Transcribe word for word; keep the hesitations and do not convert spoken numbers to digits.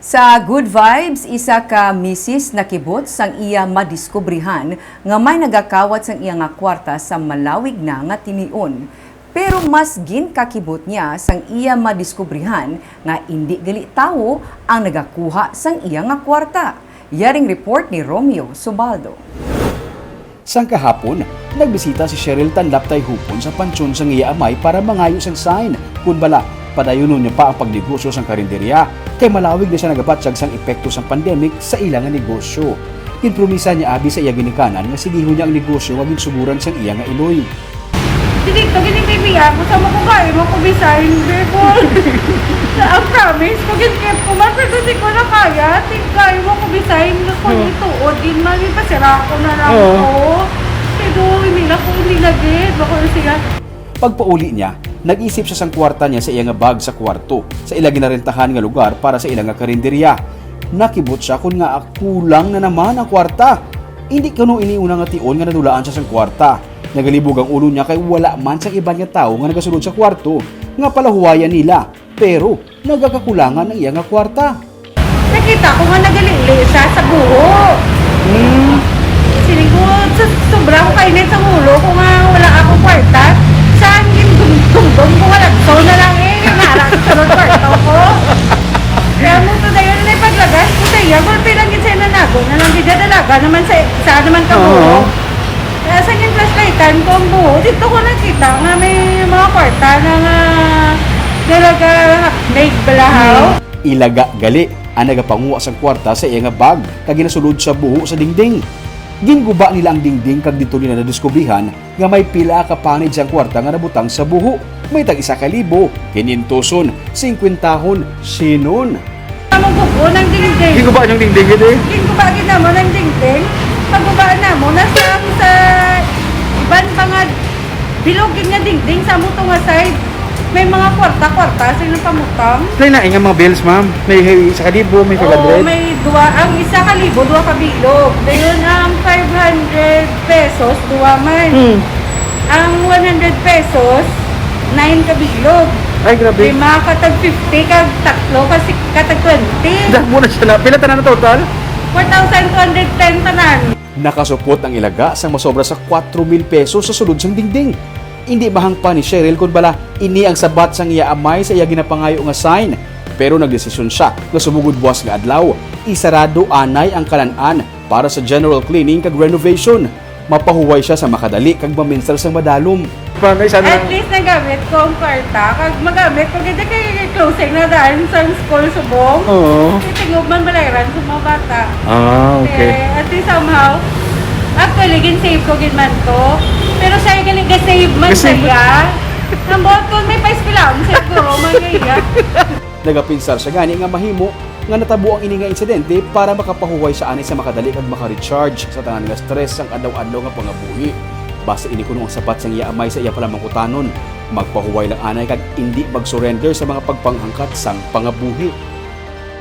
Sa Good Vibes, isa ka misis nakibot sang iya madiskubrihan nga may nagakawat sang iya nga kwarta sa malawig na nga tinion. Pero mas ginkakibot niya sang iya madiskubrihan nga indi gali tawo ang nagakuha sang iya nga kwarta. Yaring report ni Romeo Subaldo. Sang kahapon, nagbisita si Cheryl Tanlap Tayhupon sa pansyon sang iya amay para mangayo sang sign, kun bala, padayunon niya pa ang pagnegosyo sang karinderya, kay malawig na siya nagabatyag sang epekto sang pandemic sa ila nga negosyo. Ginpromisa niya abi sa iya ginikanan nga sigihon niya ang negosyo nga ginsuguran sang iya nga iloy. Dili to gini, baby, ah. Gusto mo ko kayo mo ko bisahin, bebo. Sa ang promise ko, gin-keep ko man, pero di ko na kaya. Ti-, kayo mo ko bisahin, nga kung Hmm. ituod, din man, ipasira ko na lang Oo. ko. Pero hindi na ko, hindi na gid. Bako na siya. Pagpauli niya, nag-isip siya sang kwarta niya sa iya nga bag sa kwarto, sa ila ginarentahan nga lugar para sa ila nga karinderya. Nakibot siya kun nga kulang na naman ang kwarta. Hindi kuno ini una nga tion nga nadulaan siya sang kwarta. Nagalibog ang ulo niya kay wala man sang iban nga tawo nga nagasulod sa kwarto nga palahuwayan nila, pero nagakakulangan ang iya nga kwarta. Nakita ko nga nagalili siya sa buho. Hmm. Siling ko, sa sobra ko kainit sa ulo ko nga wala ako kwarta, saan yung dum-, dumdum ko nga lagsaw na lang eh, nara sa sulod kwarto ko. Kaya mo to na yun, may paglagas ko sa iya, gulpi lang yun sa inanago na lang, di dalaga naman sa, sa naman ka Oo. buho. Kaya sa yung flashlightan ko ang buho, dito ko nakita nga may mga kwarta na nga nalaga may balahaw. Ilaga gali ang nagapanguha sang kwarta sa iya nga bag kag ginasulod sa buho sa dingding. Ginguba nila ang dingding kag didto nila nadiskubrihan nga may pila ka panid sang kwarta nga nabutang sa buho. May tag isa ka libo, kinyentoson, singkwentahon, sinon. Amo gugo ng dingding. Ginguba niyang dingding gid eh. Ginguba gid namo ng dingding. Paguba namo na sa, sa iban pa nga bilog gid nga dingding sa amo to nga side. May mga kwarta-kwarta sila pamutang. May lain nga mga bills, ma'am. May, may isa ka libo, may Oo, five hundred. May dua, ang isa ka libo, dua ka bilog. Dayon ang five hundred pesos, dua man. Hmm. Ang one hundred pesos, nine ka bilog. Ay, grabe. May mga katag fifty, kag tatlo, kasi katag twenty. Damo na siya na. Pila tanan na total? Four thousand two hundred ten tanan. Nakasupot ang ilaga sang masobra sa kwatro mil pesos sa sulod sang dingding. Indi mahangpan ni Cheryl kon bala ini ang sabat sang iya amay sa iya ginapangayo nga sign, pero nagdesisyon siya nga sumugod buwas nga adlaw, isarado anay ang kalan-an para sa general cleaning kag renovation. Mapahuway siya sa makadali kag maminsar sang madalom. Pa, may isa na At lang. Least nagamit ko ang kwarta, kag magamit ko gid kay closing na daan sa school subong. Oo. Kasi tingog man balayran sa mga bata. Ah, okay. Eh, at least somehow, actually, gin-save ko gid man to. Pero siya yung galing ga-save man Ga-save. Siya. Nang buot ko, may paispilaon siguro, man niya. Nagapinsar siya gani nga mahimo nga natabo ang ini nga insidente para makapahuway siya ani sa makadali kag maka-recharge sa tanan nga stress sang adlaw-adlaw nga pangabuhi. Basta ini kuno ang sabat sang iya amay sa iya palamangkutanon, magpahuway lang anay kag indi mag-surrender sa mga pagpanghangkat sang pangabuhi.